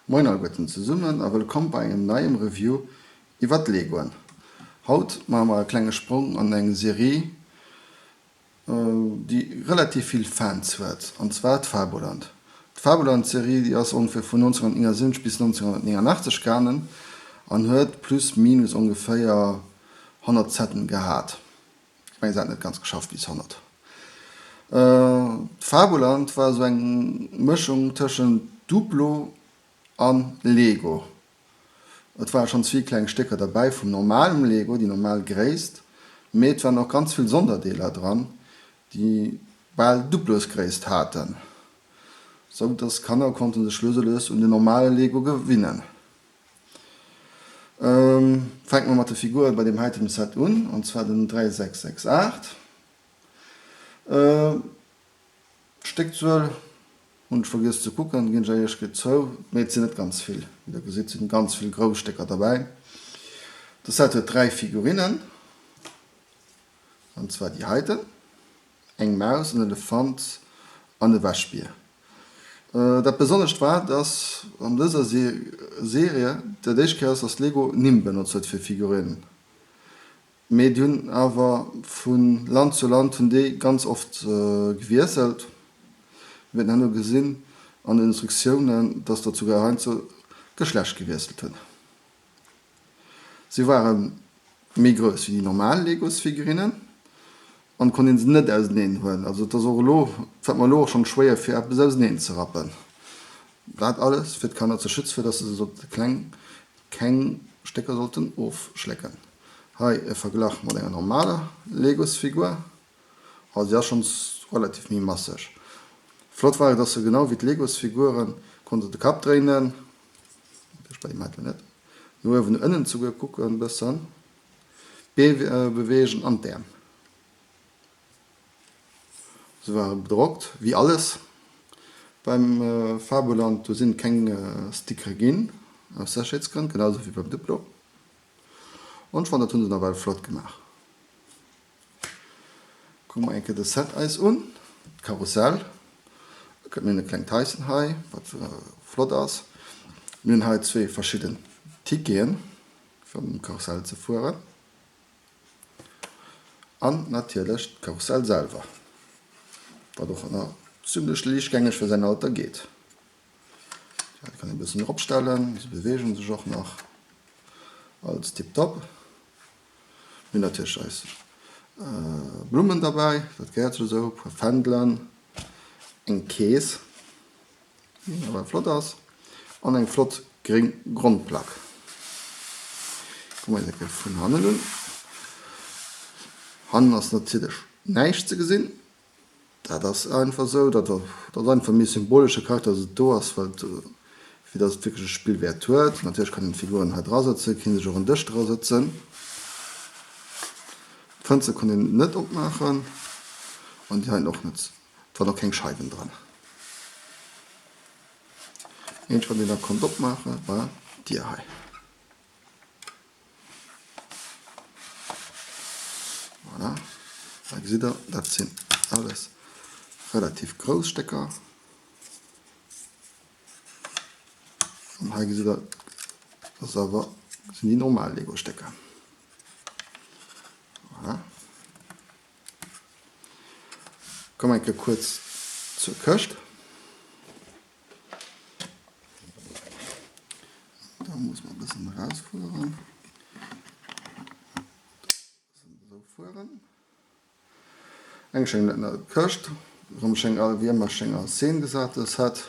Moien alleguerten zesummen a wëllkomm bei engem neiem Review iwwert Legoen. Haut maache mer e klenge Sprong an eng Serie déi relativ vill Fans huet, an zwar d'Fabuland. D'Fabuland Serie déi ass ongeféier vun 1979 bis 1989 gaangen an huet plus minus ongeféier 100 Setten gehat. Ech mengen se hat net ganz geschafft bis 100. D'Fabuland war esou eng Mëschung tëschent Duplo an Lego. Et ware schonns vill kleng Stécker derbäi vum normalem Lego, déi normal Gréisst, mee et waren och ganz vill Sonderdeeler dran, déi bal Duplosgréisst haten, sou dass d'Kanner konnte sech lues a lues un den normale Lego gewinnen. Fänke mer mat de Figuren bei deem heiten Set un, an zwar den 3668. D'Stéckzuel hunn ech vergiess ze kucken, ginn ech éierlech gutt zou, mee et sinn net ganz vill. Wéi der gesitt sinn ganz vill grouss Stécker derbäi. De Set huet 3 Figurinnen, an zwar déi heiten, eng Maus, en Elefant an e Wäschbier. Dat Besonnescht war, dass an dëser Serie dat éischt Kéier ass, dass Lego Nimm benotzt huet fir Figurinnen. Mee déi hunn awer vu Land zu Land hunn déi ganz oft gewiesselt. Mir wäerten herno gesinn an den Instruktiounen, dass der souguer heiansdo d'Geschlecht gewiesselt hunn. Si ware méi grouss wéi déi normal Legosfigurinnen an konnt een se net auseneen huelen. Also et ass och elo, fält mer elo och schonn schwéier fir eppes auseneen ze rappen. Dat alles fir d'Kanner ze schützen, fir dass se sollte kleng keng Stécker sollten ofschlécken. Hei e Verglach mat enger normaler Legosfigur. Also déi ass schonns relativ méi masseg. Flott war et, dass se genau wéi d'Legosfiguren konnte de Kapp dréinen, natierlech bei deem heiten net, no uewen no ënnen souguer kucken bëssen, d'Bee beweegen an d'Äerm. Se ware bedrockt, wéi alles beim Fabuland. Do sinn keng Stickere ginn, aus Sécherheetsgrënn, genau esou wéi beim Duplo. An ech fannen dat hunn se nawell flott gemaach. Kucke mer eng Kéier de Set eis un, d'Karussell. Et gëtt mir e klengt Haischen hei, wat flott ass. Mir hunn hei zwee verschidden Ticketen, fir um Karussell ze fueren. An natierlech d'Karussell selwer, wat och nach zimmlech liichtgängeg fir säin Alter geet. Dat kann een e bëssen eropstellen, se beweegen sech och nach. Alles tiptop. Mir hunn natierlech eis Blummen derbäi, dat gehéiert sech esou, e puer Fändelen, eng Kees, déi awer flott ass, an eng flott gréng Grondplack. Kucke mer eis eng Kéier vun hannen un. Hannen ass natierlech näischt ze gesinn. Dat ass einfach esou, dat ass einfach méi symbolesche Charakter, dass et do ass, well et, fir dass et wierklech e Spillwäert huet. Natierlech kann een d'Figuren hei drasëtzen, kéint sech och en Dësch drasëtzen. D'Fënster konnt een net opmaachen an déi heiten och net, et waren och keng Scheiwen dran. Eenzegt wat een da konnt opmaachen, war d'Dier hei. Voilà, hei gesitt der, dat sinn alles relativ grouss Stécker. An hei gesitt der, dat ass awer, sinn déi normal Lego-Stécker. Voilà. Kommen eng Kéier kuerz zur Këscht. Da muss man e bëssen erausfueren. Esou fueren. Eng schéin Këscht, erëm schéin wéi ëmmer schéin a Szene gesat de Set.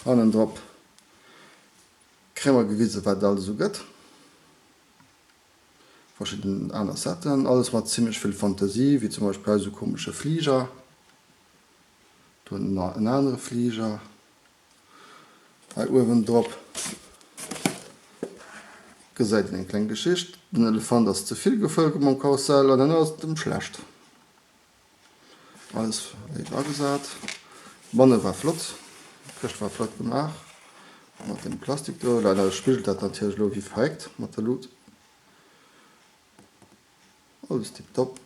Hannen drop kréie mer gewise wat et alles esou gëtt. Verschidden aner Setten, alles mat zimmlech vill Fantasie, wéi zum Beispill hei esou komesche Fliger. Do nach en anere Fliger hei uewen drop. Gesäit een eng kleng Geschicht. Den Elefant ass ze vill gefëllt mam Karussell an herno ass et em schlecht. Alles léif agesat. D'Banne war flott, d'Këscht war flott gemaach mat dem Plastik do. Leider spigelt dat natierlech elo wéi verréckt mat der Lut. Alles tiptop.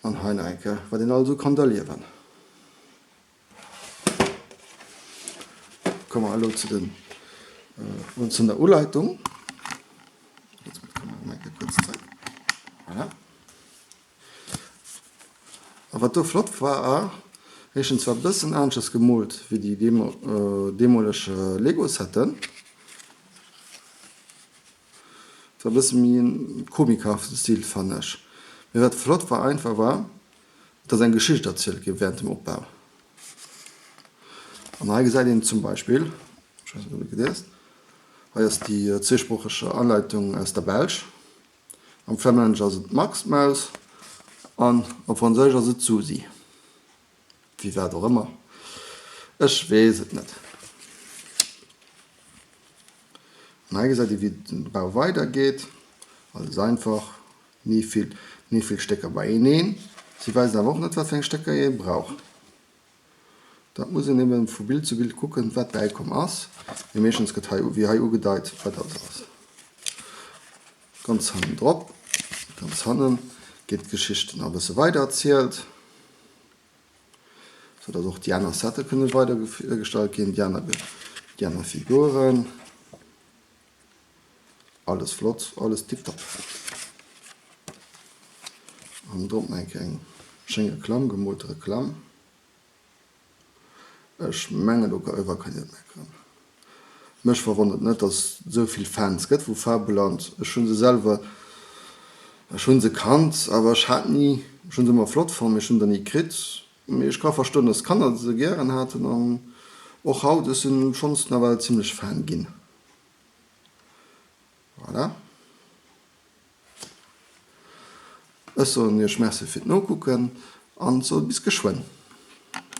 An hei nach eng Kéier, wat een alles esou kann erliewen. Komme mer elo zu den, zu der Uleitung. Voilà. A wat do flott war, éischtens war e bëssen aneschters gemoolt wéi déi deemoleg Lego-Setten. Et war e bësse méi en comichafte Stil, fannen ech. Mee wat flott war einfach war, et ass eng Geschicht erzielt gi während dem Opbau. An hei gesäit een zum Beispill, ech weess net ob et geliest, hei ass déi zweesproocheg Anleitung aus der Belsch. Am Flämännesch ass et d'Max d'Maus an op Franséisch ass et d'Susi. Wéi wat och ëmmer, ech weess et net. An hei gesäit ee wéi den Bau weider geet. Alles einfach, ni vill, ni vill Stécker beieneen. Si weisen awer och net wat fir eng Stécker ee brauch. Dat muss een eben vu Bild zu Bild kucken, wat bäikomm ass. Mee meeschtens gëtt hei, wéi hei ugedeit, wat alles ass. Ganz hannen drop, ganz hannen geet d'Geschicht nach e bësse weider erzielt, sou datt och déi aner Sette kënne weider virgestallt ginn, déi aner, déi aner Figuren. Alles flott, alles tiptop. An drop nach eng Kéier eng schéin Reklamm, gemoolte Reklamm. Ech mengen do eriwwer kann een net meckeren. Mech verwonnert net dass et esou vill Fans gëtt vu Fabuland. Ech hunn se selwer, ech hunn se kannt, awer ech hat ni, ech hunn se ëmmer flott fonnt, mee ech hunn der ni kritt. Mee ech ka verstoen dass d'Kanner se gären haten an och haut, ech sinn schonns nawell zimlech Fan ginn. Voilà. Ech soen iech Merci fir d'Nokucken an soe bis geschwënn.